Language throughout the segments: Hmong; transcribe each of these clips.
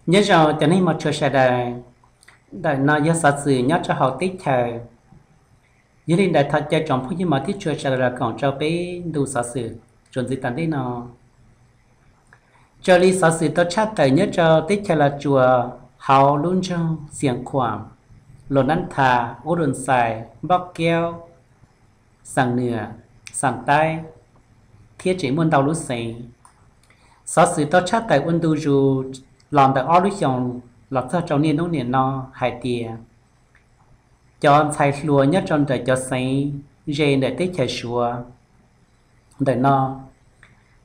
Nyob zoo cov neeg mos tshua sawv daws, ntawm no yog xov xwm nyob rau hauv teb chaws. Yog li ntawd thov caw tsoom phooj ywg mos tshua sawv daws los koom rau peb ntu xov xwm txuas ntxiv tom ntej no. Raws li xov xwm tau tshaj tawm nyob rau teb chaws Los Tsuas, hauv lub nroog Xias Khuam, Los Nab Thas, Ub Dum Xais, Npoj Kiaub, Xeem Nuam, Xeem Taib, thiab tseem muaj ntau lub xeev. Xov xwm tau tshaj tawm ua ntu zus los ntawm ob lub xyoos los txog rau niaj hnub niam no hais tias cov ntxhais hluas nyob rau ntawm cov xeev ze ntawm teb chaws Suav ntawm no,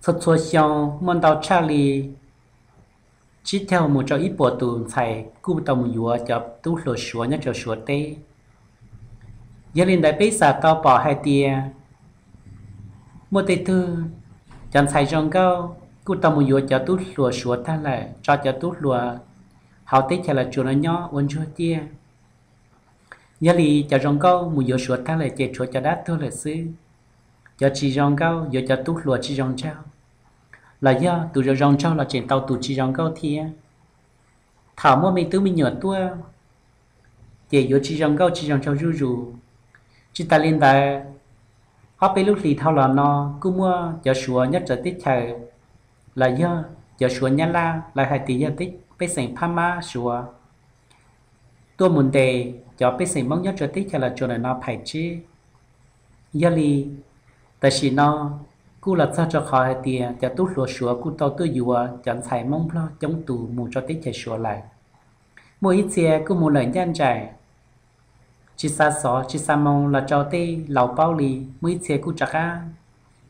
txhua txhua xyoo muaj ntau tshaj li tsib caug mus rau ib puas tus ntxhais kuj tau mus yuav cov tub hluas Suav nyob rau Suav teb. Yog li ntawd peb xam tau pom hais tias muaj tej tug cov ntxhais zoo nkauj kuj tau mus yuav cov tub hluas Suav tag lawm, tso cov tub hluas hauv teb chaws Los Tsuas no nyob ua ntsuag ciaj. Yog li cov zoo nkauj mus yuav Suav tag lawm ces tshuav cov dab tuag lawm xwb. Cov tsis zoo nkauj yuav cov tub hluas tsis zoo nraug, los yog tus zoo zoo nraug los tseem tau tus tsis zoo nkauj thiab. Thaum muaj me tub me nyuam tuaj ces yuav tsis zoo nkauj tsis zoo nraug zuj zus. Tsis tas li ntawd, ob peb lub hlis dhau los no kuj muaj cov Suav nyob rau teb chaws, los yog cov Suav Nyab Laj, lawv hais tias yog pej xeem Phab Mab Suav, tuaj mus ntes cov pej xeem Hmoob nyob rau teb chaws Los Tsuas ntawm no phais tsib. Yog li tam sim no kuj los txog rau qhov hais tias cov tub hluas Suav kuj tau tuaj yuav cov ntxhais Hmoob Nplog coob tus mus rau teb chaws Suav lawm. Muaj ib txhia kuj mus lawm ncaj nraim, tsis xa xov tsis xa moo los rau tej laus paub li. Muaj ib txhia kuj rov qab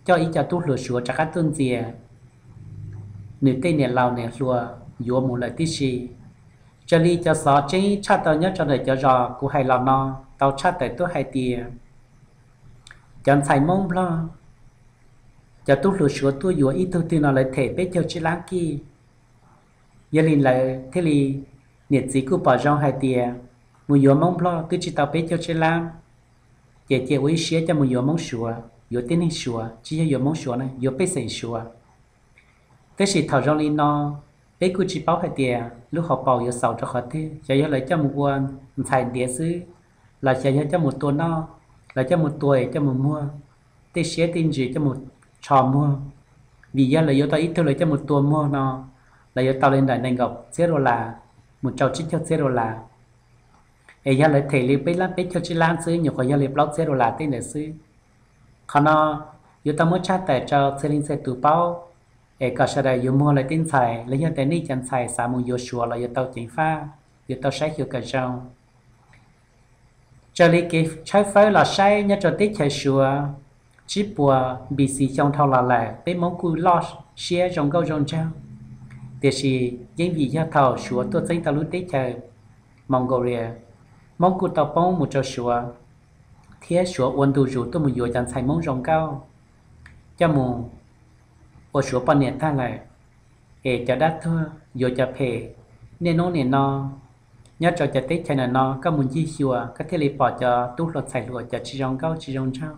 coj ib co tub hluas Suav rov qab tuaj ntxias nws tej niam laus niam hluas yuav mus lawm tib si. Raws li cov xov tseeb tshaj tau nyob rau ntawm cov zos kuv hais los no, tau tshaj tawm tuaj hais tias cov ntxhais Hmoob Nplog, cov tub hluas Suav tuaj yuav ib tug twg no lawv them peb caug tsib lab kij. Yog li lawv thiaj li, niam txiv kuj pom zoo hais tias mus yuav Hmoob Nplog twb tsis tau peb caug tsib lab, ces cia ua ib siab coj mus yuav Hmoob Suav, yuav tib neeg Suav, tsis yog yuav Hmoob Suav na, yuav pej xeem Suav. Tab sis thaum zoo li no, peb kuj tsis paub hais tias lub hauv paus yuav xaus rau qhov twg, xyov yog lawv coj mus ua ntxhais ntiav xwb, los xyov yog coj mus tua noj, los coj mus tua es coj mus muag, tej siab tej ntsws coj mus tso muag. Vim yog lawv yuav tau ib tug lawv coj mus tua muag no, lawv yuav tau li ntawm nees nkaum txhiab dollar mus rau tsib caug txhiab dollar. Es yog lawv them li peb lab peb caug tsib lab xwb nyuam qhuav yog li plaub txhiab dollar tej ntawd xwb. Qhov no yuav tau muab tshaj tawm rau txhia leej txhia tus paub, es kom sawv daws yuav muag lawv tej ntxhais los yog tias nej cov ntxhais xav mus yuav Suav los yuav tau ceev faj, yuav tau saib xyuas kom zoo. Raws li kev tshawb fawb los saib nyob rau teb chaws Suav, tsib puas B C xyoo dhau los lawm peb Hmoob kuj loj siab zoo nkauj zoo nraug, tiam sis yeej vim yog thaum Suav tuaj txeeb tau lub teb chaws Mongolia, Hmoob kuj tau poob mus rau Suav, thiab Suav ua ntu zus tuaj mus yuav cov ntxhais Hmoob zoo nkauj coj mus ua Suav poj niam tag lawm. Es cov dab tuag yuav cov phem, niaj hnub nim no nyob rau cov teb chaws ntawm no koj mus ncig xyuas koj thiaj li pom cov tub hluas ntxhais hluas cov tsis zoo nkauj tsis zoo nraug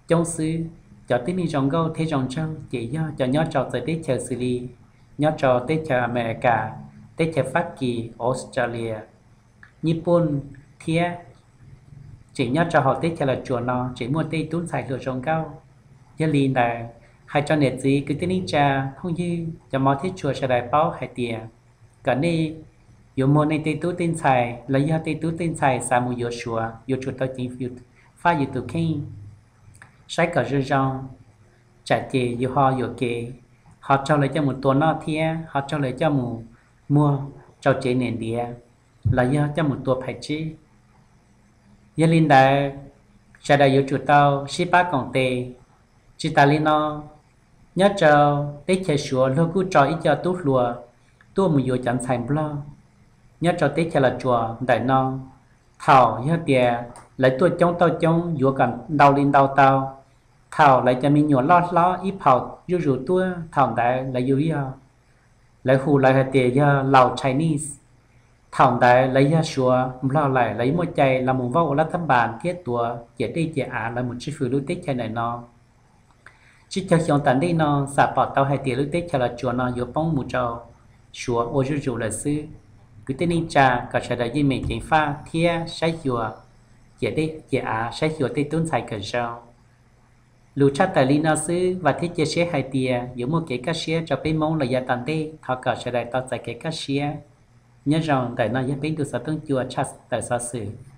coob xwb. Cov tib neeg zoo nkauj thiab zoo nraug ces yog cov nyob rau txawv teb chaws xws li nyob rau teb chaws Amelikas, teb chaws Fab Kis, Australia, Nyij Pooj thiab tseem nyob rau hauv teb chaws Los Tsuas no tseem muaj tej tub ntxhais hluas zoo nkauj. Yog li ntawd, hais rau niam txiv kwv tij neej tsa phooj ywg cov mov thiab tshua sawv daws paub hais tias kom nej yuav muag nej tej tub tej ntxhais los yog tej tub tej ntxhais xav mus yuav Suav yuav tsum tau ceev faj yus tus kheej, saib kom zoo zoo, tsam ces yus ho yuam kev, ho raug lawv coj mus tua noj thiab ho raug lawv coj mus muag rau tsev niam ntiav los yog coj mus tua phais tsib. Yog li ntawd, sawv daws yuav tsum tau sib pab koom tes. Tsis tas li no, nyob rau teb chaws Suav luag kuj tso ib co tub hluas tuaj mus yuav cov ntxhais Nplog nyob rau teb chaws Los Tsuas ntawm no. Thaum yog tias lawv tuaj coob tau coob yuav kom ntau li ntau tau, thaum lawv cov me nyuam loj hlob ib phaum zuj zus tuaj, thaum ntawd lawv yog, lawv hu lawv hais tias yog laus Chinese. Thaum ntawd lawv yog Suav Nplog lawm, lawv yuav muaj cai los mus vauj ua lab thab npas thiab tuav ciam dej ciam av los mus tswj fwm lub teb chaws ntawm no. Tsib caug xyoo tom ntej no xam pom tau hais tias lub teb chaws Los Tsuas no yuav poob mus rau Suav ua zuj zus lawm xwb. Kwv tij neej tsa, kom sawv daws yeej meem ceev faj thiab saib xyuas ciam av, saib xyuas tej tub ntxhais kawm zoo. Lus tshaj tawm li no xwb, vam thiab cia siab hais tias yuav muaj kev kaj siab rau peb Hmoob los yav tom ntej. Thov kom sawv daws tau txais kev kaj siab. Nyob zoo. Ntawm no yog peb ntu xov tooj cua tshaj tawm xov xwm.